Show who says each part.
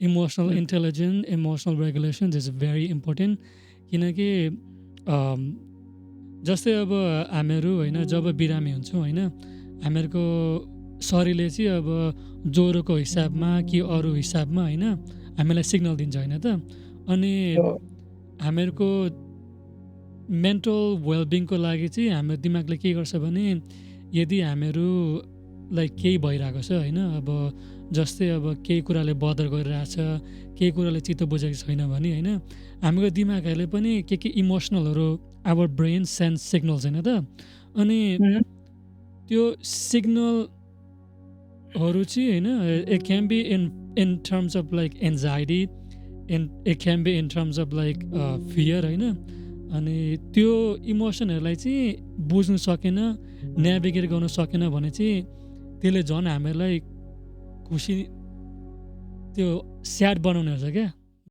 Speaker 1: Emotional
Speaker 2: हुँ,
Speaker 1: intelligence, emotional regulation is very important. किनकि अम, जस्तै अब हामीहरू होइन जब बिरामी हुन्छौँ होइन, हामीहरूको शरीरले चाहिँ अब ज्वरोको हिसाबमा कि अरू हिसाबमा होइन हामीलाई सिग्नल दिन्छ होइन त। अनि
Speaker 2: हो,
Speaker 1: हामीहरूको मेन्टल वेलबिङको लागि चाहिँ हाम्रो दिमागले के गर्छ भने यदि हामीहरूलाई केही भइरहेको छ होइन, अब जस्तै अब केही कुराले बदर गरिरहेछ, केही कुराले चित्त बुझेको छैन भने होइन, हाम्रो दिमागहरूले पनि के इमोसनलहरू आवर ब्रेन सेन्स सिग्नल्स होइन त। अनि
Speaker 2: हुँ,
Speaker 1: त्यो सिग्नलहरू चाहिँ होइन it can be in in terms of like anxiety, it can be in terms of like fear होइन। अनि त्यो इमोसनहरूलाई चाहिँ बुझ्नु सकेन, नेभिगेट गर्नु सकेन भने चाहिँ त्यसले झन् हामीलाई खुसी त्यो स्याड बनाउने रहेछ क्या।